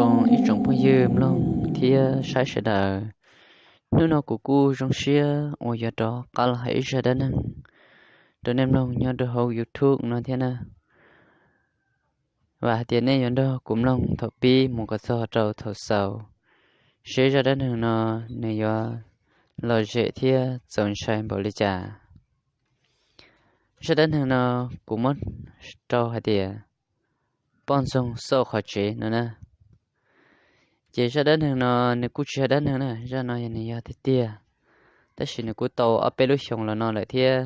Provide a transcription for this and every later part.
Ib tsoom phooj ywg mloog thiab saib sawv daws, hnub no kuv kuj zoo siab uas yuav rov qab los hais ib zaj dab neeg rau nej mloog nyob rau hauv YouTube no thiab na. Vam hais tias nej yuav nrog kuv mloog thaum pib mus kom txog rau thaum xaus, seb zaj dab neeg no nws yuav lom zem thiab txaus ntshai npaum li cas. Zaj dab neeg no kuv muab rau hais tias poj ntxoog xauj qhov tsev no na. Ces zaj dab neeg no nws kuj tsis yog dab neeg na, zaj no yog nws yog tiag tiag, tab sis nws kuj tau ob peb lub xyoos los no lawm thiab.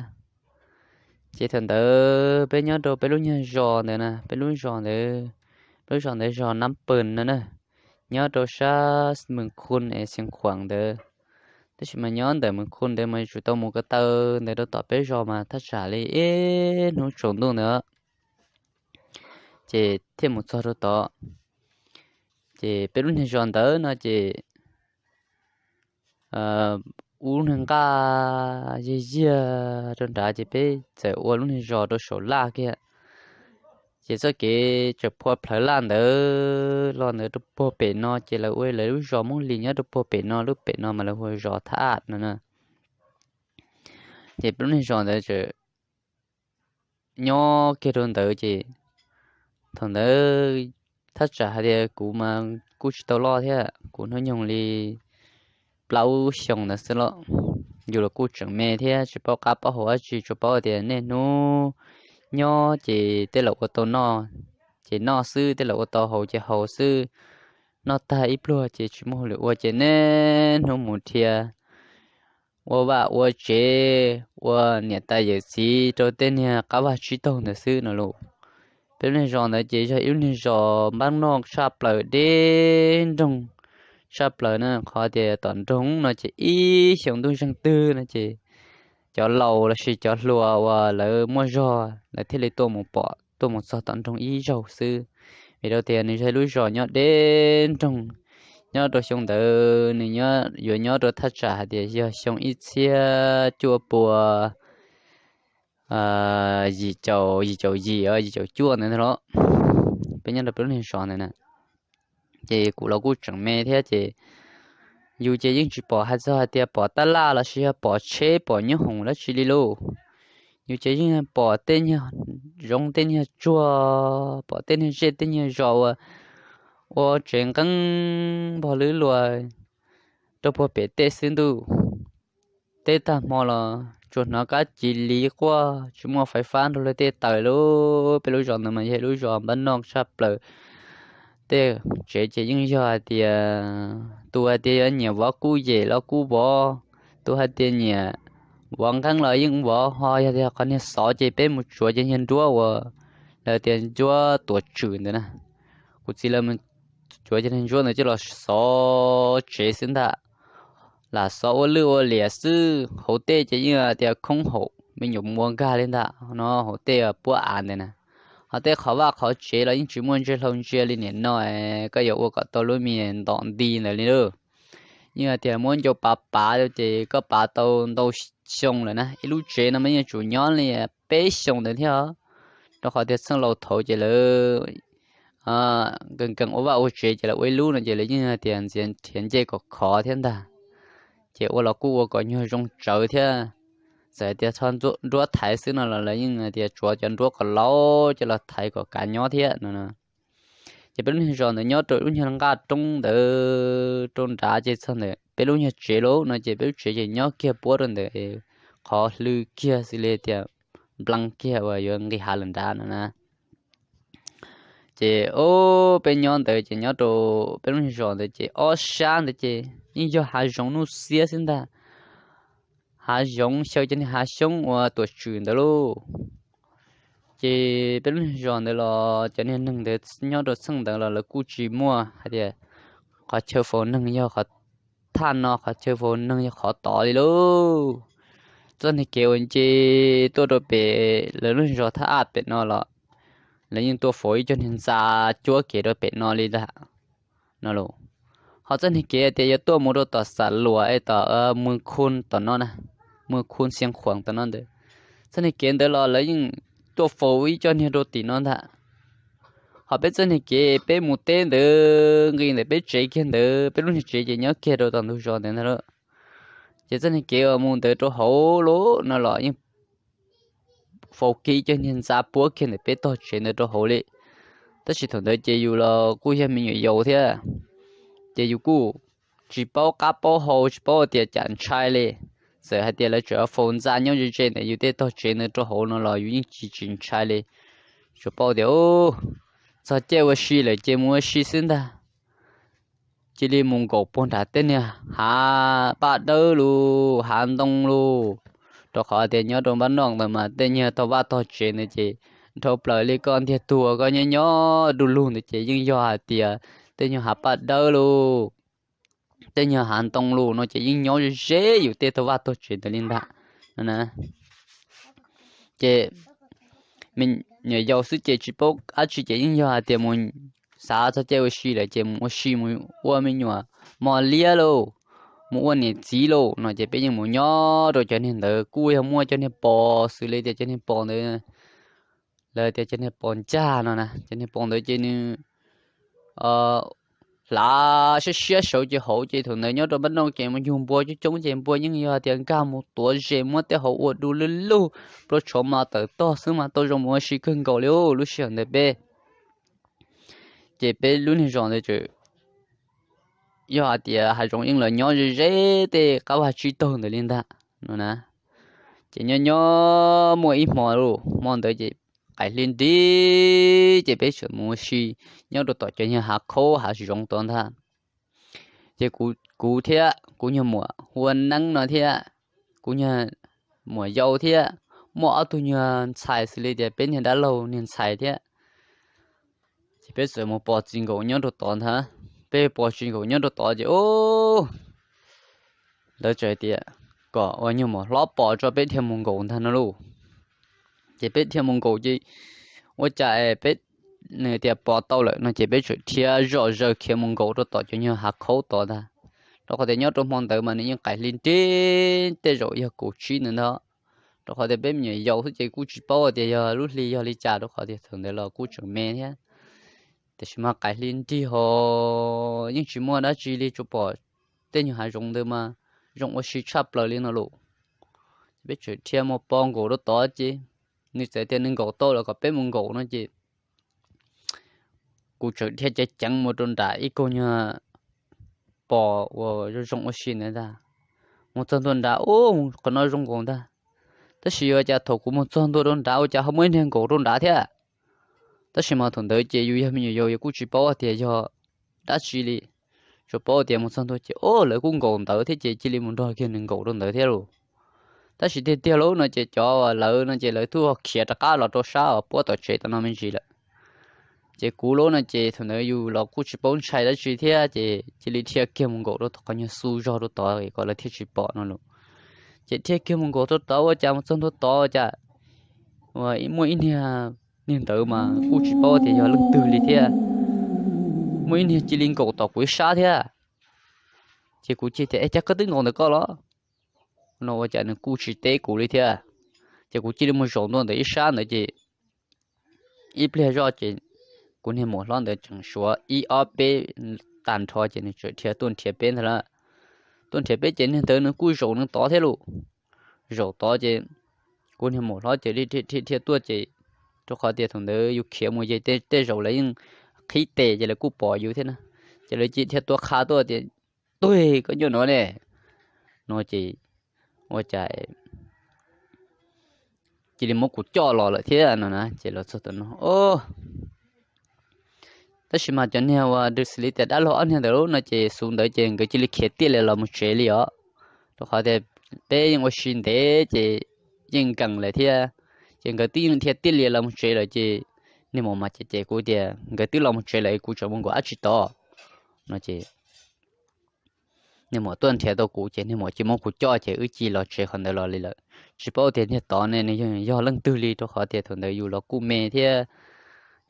Ces thaum ntawd peb nyob rau peb lub nyuag zos ntawd na, peb lub zos ntawd, lub zos ntawd zos Nab Pws no na, nyob rau sab Mws Khun es Xiav Khuam ntawd. Tab sis mas nyob ntawm Mws Khun ntawd mas yuav tsum tau mus ko taw ntawd rau tom peb zos mas thaj tsam li ib hnub tsaus ntuj ntawd ces thiaj mus txog rau tod. Ces peb lub niag zos ntawd no ces ub niag nqaj yiag yiag rau nrad ces peb txawm ua lub niag zos rau saum laj kiag. Ces txoj kev tseem phua plawv laj ntawd los ntawd rau puag pem no ces lawv ua lawv lub zos Hmoob Lis nyob rau puag pem no, lub pem no mas lawv hu zos Thaj Aj no na. Ces peb lub niag zos ntawd tseem nyob kiag rau ntawd ces thaum ntawd thaj tsam hais tias kuv mas kuj tsis tau loj thiab, kuv hnub nyoog li plaub xyoos ntawd xwb los. Yus los kuj tseem me thiab tsis paub qab paub hau dab tsi, tsuas paub tias niaj hnub nyob ces tej laus ua tau noj ces noj xwb, tej laus ua tau haus ces haus xwb. Noj tag ib pluag ces tsis muaj hauj lwm ua ces niaj hnub mus dhia ua vaj ua tsev, ua niam tais yawm txiv rau tej niag qab vaj tsib taug ntawd xwb no lauj. Peb lub niag zos ntawd ces yog ib lub niag zos npab noj tshaj plaws deb nroog tshaj plaws na, qhov tias tom nroog no ces ib xyoo ntuj zeeg twg no ces cov laus lossis cov hluas uas lawv muaj zog lawv thiaj li tuaj mus pom tuaj mus txog tom nroog ib zaug xwb. Vim rau tias nws yog ib lub zos nyob deb nroog, nyob rau xyoo ntawd nws yuav nyob rau thaj tsam hais tias yog xyoo ib txhiab cuaj pua yim caum, yim caum yim, yim caum cuaj ntawd los. Peb nyob rau peb lub niag zos ntawd na, ces kuv los kuj tseem me thiab ces yus ces yeej tsis pom hais txog hais tias pom tab laj lossis yog pom tsheb pom nyoob hoom dab tsi li lauj. Yus ces yeej pom tej nyuag zoov tej nyuag tsuag, pom tej nyuag zej tej nyuag zos uas ua tsev nqeeb npog lwb luas rau puag pem tej xwb ntuj. Teb tag hmo los tsuas hnov kab ci liv quaj, tsis muaj fais fab nrog luag tej taws lauj. Peb lub zos ntawd mas yog lub zos npab noj tshaj plaws. Tej tsev ces yeej yog hais tias tus hais tias yog nyiam vov kuj yem los kuj vov, tus hais tias nyiam vov nqeeb los yeej vov, ho yog tias qhov niag xov ces peb mus tsuav cov niag nruab uas lawv tias nruab tuam tswm ntawd na. Kuv txiv lawv mus tsuav cov niag nruab ntawd coj los xov tsev xwb ntag. Lam xov ua lwj ua liam xwb, hauv tej ces yeej tias khoob haum me nyuam mus ua nkag li ntag no, hauv tej puab av ntawd na. Ho tej qhov vaj qhov tsev los yeej tsis muaj ntsia hlau ntsia li nim no, koj yuav ua kom tau lub me ntom nti ntawd li lauj. Yeej hais tias muab ncau pav pav ces koj pav tau ntau xyoo lawm na. Ib lub tsev no mas yeej tsum nyob li peb xyoo ntawd thiab. Rau qhov tias txheej laus thaud ces lawv nkees nkees ua vaj ua tsev ces lawv ua ib lub no ces lawv yeej hais tias ntxiav nrhiav ncej kom khov thiab ntag. Ces ua los kuj ua kom nyuag zoo tsawv thiab. Txawm hais tias txhob nruab thaiv xwb no los lawv yeej hais tias tsuav cov nruab kom laus coj los thaiv kom kav nyob thiab no. Ces peb lub niag zos ntawd nyob rau lub nyuag nqaj roob ntawd rau nrad ces txog ntawm peb lub nyuag tsev lauj no ces peb lub tsev ces nyob kiag puab rau ntawm qhov hlw kiag xws li tias nplees kiag uas yuav nqis hav lawm nrad no na. Ces o, peb nyob ntawd ces nyob rau peb lub niag zos ntawd ces ob sab ntawd ces yeej yog hav zoov nuj xiab xwb ntag. Hav zoov xyaw cov niag hav xyoob uas tuam tswm ntawd lauj. Ces peb lub niag zos ntawd los cov niag neeg ntawd nyob rau txheej ntawd los lawv kuj tsis muaj hais tias qhov chaw faus neeg yog qhov thaj no, qhov chaw faus neeg yog qhov tod li lauj. Txoj niag kev uas nce tuaj rau pem lawv lub zos Thaj Aj pem no los lawv yeej tuaj faus ib co niag ntxa cuab kev rau pem no li ntag no lauj. Ho txoj niag kev tias yuav tuaj mus rau tom Xam Luas es tom Mws Khun tom no na, Mws Khun Xiav Khuam tom no ntawd, txoj niag kev ntawd los lawv yeej tuaj faus ib co niag rau tim no ntag. qhov peb txoj niag kev peb mus teb ntawd nqis ntawm peb tsev kiag ntawd, peb lub niag tsev ces nyob kiag rau tom ntug zos ntawd ntag lauj. Ces txoj niag kev uas mus ntawd rau hauv lawm no los yeej faus kiag ib co niag ntxa puab kiag ntawm peb tog tsev ntawd rau hauv li. Tab sis thaum ntawd ces yus los kuj yog me nyuam yaus thiab, ces yus kuj tsis paub qab paub hau, tsis paub tias cas ntshai li. Txawm hais tias lawv tseem faus ntxa nyob ze ze ntawm yus tej tog tsev ntawd rau hauv no los yus yeej tsis tsis ntshai li. Tsuas paub tias txog caij ua si lawm ces mus ua si xwb ntag. Cia li mus nkaum puag nram tej niag hav paj dawb los hav ntoo los, rau qhov tias nyob rau npab noj ntawd mas tej nyuag tog vaj tog tsev ntawd ces dhau plaws li koj ntiag tug uas koj nyob nyob du lug ntawd ces yeej yog hais tias tej nyuag hav paj dawb los, tej nyuag hav ntoo los no ces yeej nyob ze ze yus tej tog vaj tog tsev ntawd li ntag no na. Ces me nyuam yaus xwb ces tsis paub dab tsi ces yeej yog hais tias mus xav txog caij ua si lawm ces mus ua si mus ua me nyuam mos liab lauj, mus ua niam txiv lauj no ces peb yeej mus nyob rau cov niag ntawd kuj yog muaj cov niag pos xws li tias cov niag pos ntawd, lawv tias cov niag pos ncaj no na, cov niag pos ntawd ces nws hlav siab siab saud ces hauv ces thaum ntawd nyob rau npab noj ces mus yug npua coob coob ces npua yeej yog tias nkag mus tuav zes muab tej hauv ua du lug lug, plua tshauv mas tawm tog xwb mas tau zoo mus ua si kawg nkaus li lub sij hawm ntawd peb. Ces peb lub niag zos ntawd tseem yog hais tias hav zoov yeej los nyob ze ze tej qab vaj tsib taug ntawd li ntag no na. Ces nyob nyob muaj ib hmo lauj, hmo ntawd ces qaim hli nrig ces peb tseem mus ua si nyob rau tom cov nyuag hav khaub hav zoov tod ntag. Ces kuv thiab kuv nyuag muam hu ua Neeb no thiab kuv nyuag muam yau thiab muaj ob tug nyuag ntxhais xws li tias peb niag dab laug niag ntxhais thiab. Ces peb txawm mus pos txiv nkaus nyob rau tod ntag. Peb pos txiv nkaus nyob rau tod ces lawv txawm hais tias kom uas nyuag muam hlob pos tso peb dhia mus nkaum ntag no lauj. Ces peb dhia mus nkaum ces ua cas peb, nws tias pos tau lawm no ces peb txawm dhia zom zaws khiav mus nkaum rau tom cov nyuag hav khaub tod ntag. Rau qhov tias nyob rau hmo ntawd mas nws yeej qaim hli nrig tej zaum yog kaum tsib ntawd ntag. Rau qhov tias peb me nyuam yaus xwb ces kuj tsis paub tias yog lub hli yog li cas rau qhov tias thaum ntawd los kuj tseem me thiab. Tiam sis mas qaim hli nrig ho yeej tsis muaj dab tsi li, tsuas pom tej nyuag hav zoov ntawd mas zoo ua si tshaj plaws li no lauj. Peb txawm dhia mus pos nkaum rau tod ces nws txawm tias nws nkaum tau lawm kom peb mus nkaum no ces kuv txawm dhia ceev ceev mus rau nram ib kaug nyuag pos uas zoo zoo ua si ntawd ntag. Mus txog ntua nrad ub, qhov no zoo nkaus ntag. Tab sis ua cas thaum kuv mus txog ntua rau nrad ua cas ho muaj ib niag nkaum rau nrad thiab. Tab sis mas thaum ntawd ces yus yog me nyuam yaus yus kuj tsis paub tias yog dab tsi li, tsuas paub tias mus txog ntua ces o lawv kuj nkaum ntawd thiab ces cia li mus nrog kiag nws nkaum rau ntawd thiab lauj. Tab sis tiag tiag lauj no ces cov uas lawv no ces lawv twb ho khiav rov qab los rau sab uas puab tom tsev tom no me ntsis lawm. Ces kuv lauj no ces thaum ntawd yus los kuj tsis paub ntshai dab tsi thiab ces cia li dhia kiag mus nkaum rau tom qhov nyuag xu zog rau tod kom lawv thiaj tsis pom no lauj. Ces dhia kiag mus nkaum rau tod ua cas mus txog ntua tod ua cas muaj ib niag, niag ntawd mas kuj tsis paub tias yog leej twg li thiab. Muaj ib niag cia li nkaum tom kuv ib sab thiab. Ces kuv cia tias es cas koj twb nkaum ntawm koj los no ua cas nws kuj tsis teb kuv li thiab. Ces kuv cia li mus zaum ntua ntawm ib sab ntawd ces ib pliag zoj ces kuv niag muam hlob ntawd tseem suav ib ob peb tag nrho ces nws txawm dhia tuaj nrhiav peb ntag lauj. Tuaj nrhiav peb ces niag ntawd nws kuj zaum nws tod thiab lauj. Zaum tod ces kuv niag muam hlob ces dhia dhia dhia tuaj ces rau qhov tias thaum ntawd yus khiav mus ces tej zaum lawv yeej qhib tes ces lawv kuj pom yus thiab na. Ces lawv cia dhia tua qha tuaj tias tuag koj nyuaj no ne no ces ua cas cia li muab kuv coj los lawm thiab no na ces los txog tom no. Tab sis mas cov niag uas xws li tias dab laug ob niag ntawd no ces xub ntawd ces nkawd cia li khiav tiaj lias los mus tsev li os. Rau qhov tias peb yeej ua si ntev ces yeej nkees lawm thiab. Ces nkawd twb yeej dhia tiaj lias los mus tsev lawm ces niag muam mas cem cem kuv tias nkawd twb los mus tsev lawm kuv tseem mus nkaum dab tsi tod no ces niag muam tuaj nrhiav tau kuv ces niag muam cia muab kuv coj ces wb cia li los tsev qhov ntawd los li lawm. Tsis paub tias niag tod ne nws yog leej twg li rau qhov tias thaum ntawd yus los kuj me thiab.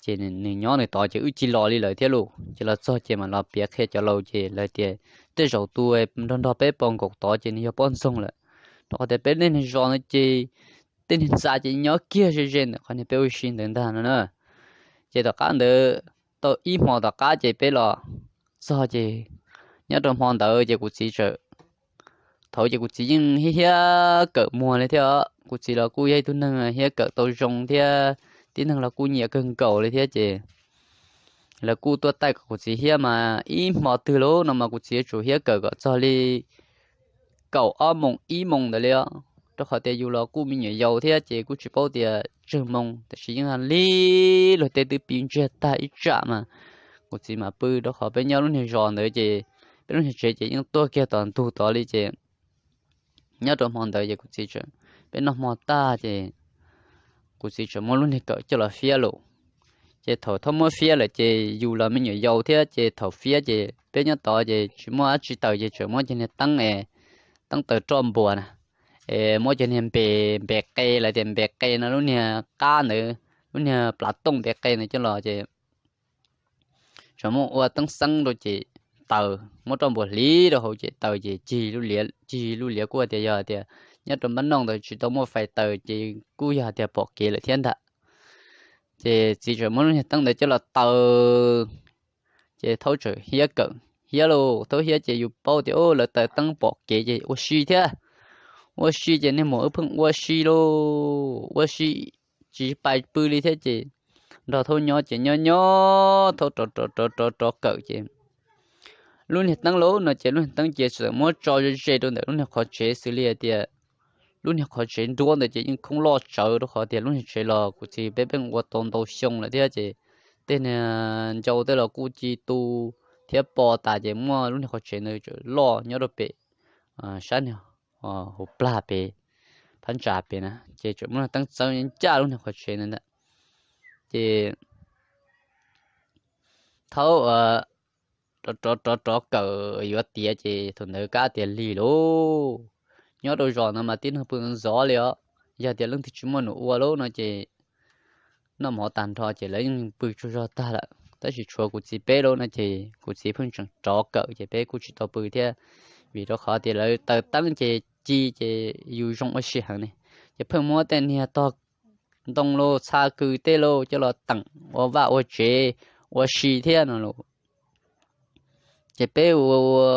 Ces nws nyob nws tod ces wb cia li los li lawm thiab lauj. Ces los txog ces mam los piav qhia cov laus ces lawv tias tej zaum tus nrog nrog peb pos nkaum tod ces nws yog poj ntxoog lawm. Rau qhov tias peb niag zos ntawd ces tej niag ntxa ces nyob kiag ze ze ntawm qhov niag peb ua si ntawd ntag no na. Ces tom qab ntawd tau ib hmo tom qab ces peb los txog ces nyob rau hmo ntawd ces kuv txiv txawm, thaum ces kuv txiv yeej hiab hiab kawm muag li thiab. Kuv txiv los kuj yog ib tug neeg hiab kawm tau zoo thiab, tib neeg los kuj nyiam kawg nkaus li thiab ces lawv kuj tuaj taij kom kuv txiv hiab mas ib hmo twg lauj no mas kuv txiv yuav tsum hiab kawm kom txog li kaum ob moos ib moos ntawd li os, rau qhov tias yus los kuj me nyuam yaus thiab ces kuj tsis paub tias tsawg moos, tab sis yeej lig luag tej twb pib ntsiag tag ib tsam mas kuv txiv mam pw, rau qhov peb nyob lub niag zos ntawd ces peb lub niag tsev ces yeej tuaj kiag tom ntug tod li ces nyob rau hmo ntawd ces kuv txiv, peb noj hmo tag ces kuv txiv txawm muab lub niag kawm coj los fiab lauj. Ces thaum thaum muab fiab lawm ces yus los me nyuam yaus thiab ces thaum fiab ces peb nyob tod ces tsis muaj dab tsi taws ces txawm muab cov niag teeb, teeb taws roj npuas na, es muab cov niag npe, npe qe, lawv tias npe qe no, lub niag qab ntawd, lub niag plav tooj npe qe ntawd coj los ces txawm muab ua teeb xeeb rau ces taws, muab roj npuas hliv rau hauv ces taws ces cig lub liab, cig lub liab kuj tias yog tias nyob rau npab noj ntawd tsis tau muaj fais taws ces kuj yog tias pom kev lawm thiab ntag. Ces txiv txawm muab lub niag teeb ntawd coj los taws, ces thaum txawm hiab kawm, hiab lauj, thaum hiab ces yus paub tias lawv taws teeb pom kev ces ua si thiab. Ua si ces niag muam wb pheej ua si lauj, ua si tsis pais pw li thiab ces nrog thaum nyob ces nyob nyob thaum rov rov rov rov rov kawm ces lub niag teeb lauj no ces lub niag teeb ces txawm muab tso ze ze rau ntawm lub niag qhov tsev xws li hais tias lub niag qhov tsev nruab ntawd ces yeej khoob loj tsawv rau qhov tias lub niag tsev los kuv txiv peb pheej ua tau ntau xyoo lawm thiab ces tej niag ncau tej los kuj ci tu thiab po tas ces muaj lub niag qhov tsev ntawd txawm loj nyob rau pem sab niag hauv plag pem, phab ntsa pem na ces txawm muab teeb txawb ncaj lub niag qhov tsev ntawd ntag. Ces thaum rov rov rov kawm yuav tiav ces thaum ntawd kab tias lig lauj. Nyob rau zos no mas tib neeg pw ntxov li os, yog tias leej twg tsis muaj num ua lauj no ces noj mov tag nrho ces lawv yeej pw tsaug zog tag lawm, tab sis tshuav kuv txiv peb lauj no ces kuv txiv pheej tseem rov kawm ces peb kuj tsis tau pw thiab, vim rau qhov tias lawv taws teeb ces ci ces yus zoo ua si heev ne, ces pheej muab tej niag tog ntoo lauj txha kws tej lauj coj los teem ua vaj ua tsev ua si thiab no lauj. Ces peb ua ua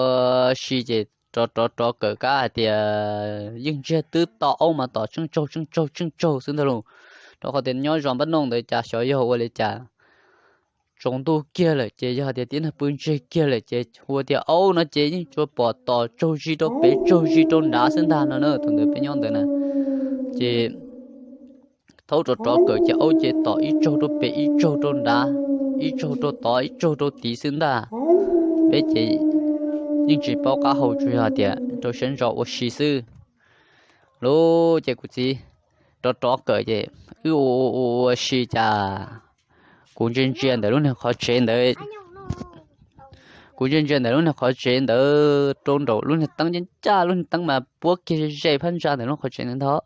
si ces rov rov rov kawm kab hais tias yeej ntsiag twb to aub mas tom tseej tsaug tseej tsaug tseej tsaug xwb ntag lauj, rau qhov tias nyob zos npab noj ntawd cas xyov yog ua li cas tsaus ntuj kiag lawm ces yog tias tib neeg pw ntsiag kiag lawm ces hu tias aub no ces yeej tsuas pom tom tsaug zis rau pem tsaug zis rau nrad xwb ntag no na. Thaum ntawd peb nyob ntawd na ces thaum rov rov kawm ces aub ces tom ib tsaug rau pem ib tsaug rau nrad, ib tsaug rau tod ib tsaug rau tid xwb ntag. Peb ces yeej tsis paub qab hau tsuas yog tias rau siab ntso ua si xwb lauj. Ces kuv txiv rov rov kawm ces wb ua ua si cas kuv ntsia ntsia ntawm lub niag qhov tsev ntawd, kuv ntsia ntsia ntawm lub niag qhov tsev ntawd rau nraum lub niag teeb ncaj ncaj lub niag teeb mas puab kiag ze ze phab ntsa ntawm lub qhov tsev ntawd ntag.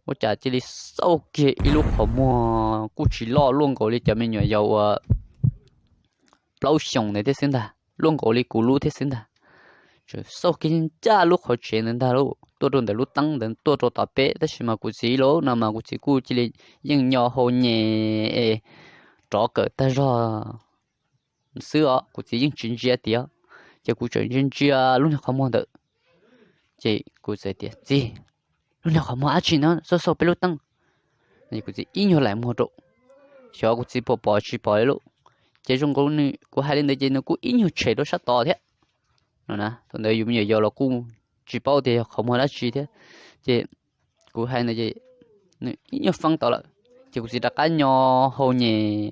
Ua cas cia li xauj kiag ib lub qhov muag kuj tsis loj, luaj nkaus li cov me nyuam yaus uas plaub xyoos ntawd thiab xwb ntag, luaj nkaus li kuv lub thiab xwb ntag. Txawm xauj kiag ncaj lub qhov tsev ntawd ntag lauj, tuaj rau ntawm lub teeb ntawd tuaj rau tom peb, tab sis mas kuv txiv lauj no mas kuv txiv kuj cia li yeej nyo hau nyem es rov kawm tag zog xwb os, kuv txiv yeej tsis ntsia tiag. Ces kuv txawm ntsia ntsia lub niag qhov muag ntawd, ces kuv txawm tias, Txiv, lub niag qhov muag dab tsi no xauj xauj peb lub teeb? Kuv txiv ib nyuag laim muag rau, xyov kuv txiv puas pom tsis pom li lauj. Ces zoo nkaus nws, kuv hais li ntawd ces nws kuj ib nyuag tshem rau sab tod thiab no na. Thaum ntawd yus me nyuam yaus los kuj tsis paub tias yog qhov muag dab tsi thiab. Ces kuv hais ntawd ces nws ib nyuag feeb tod lawm, ces kuv txiv rov qab nyo hau nyem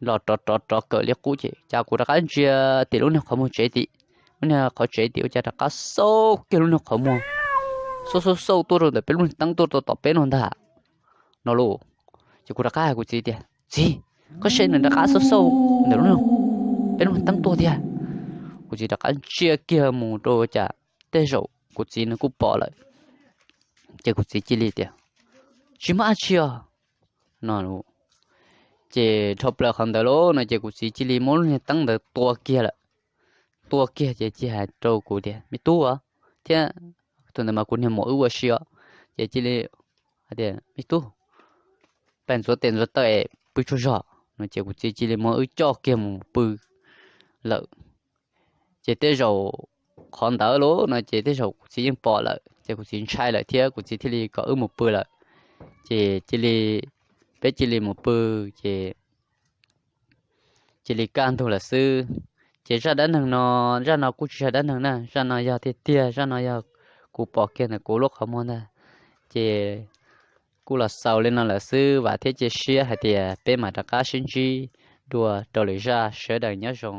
los rov rov rov kawm li qub ces cas kuv rov qab ntsia tim lub niag qhov muag tsev tim, lub niag qhov tsev tim ua cas rov qab xauj kiag lub niag qhov muag, xauj xauj xauj tuaj rau ntawm peb lub niag teeb tuaj rau tom peb no ntag no lauj. Ces kuv rov qab hais kuv txiv tias, Txiv, koj saib nws rov qab xauj xauj ntawm peb lub niag teeb tuaj tiag. Kuv txiv rov qab ntsia kiag mus rau ua cas tej zaum kuv txiv nws kuj pom lawm. Ces kuv txiv cia li tias, Tsis muaj dab tsi os no. Ces dhau plaws qhov ntawd lauj no ces kuv txiv cia li muab lub niag teeb ntawd tua kiag lawm. Tua kiag ces cia hais rau kuv tias, Me tub, thiab thaum ntawd mas kuv niag muam wb ua si os, ces cia li hais tias, Me tub, pais ntxuav tes ntxuav taw es pw tsaug zog no ces kuv txiv cia li muab wb coj kiag mus pw lawm. Ces tej zaum qhov ntawd los no ces tej zaum kuv txiv yeej pom lawm ces kuv txiv ntshai lawm thiab kuv txiv thiaj li kom wb mus pw lawm. Ces cia li, peb cia li mus pw, ces cia li kaj ntug lawm xwb. Ces zaj dab neeg no, zaj no kuj tsis yog dab neeg na, zaj no yog tiag tiag, zaj no yog kuv pom kiag ntawm kuv lub qhov muag ntag. Ces kuj los xaus li no lawm xwb, vam thiab cia siab hais tias peb mam rov qab sib ntsib dua rau lwm zaj, sawv daws nyob zoo.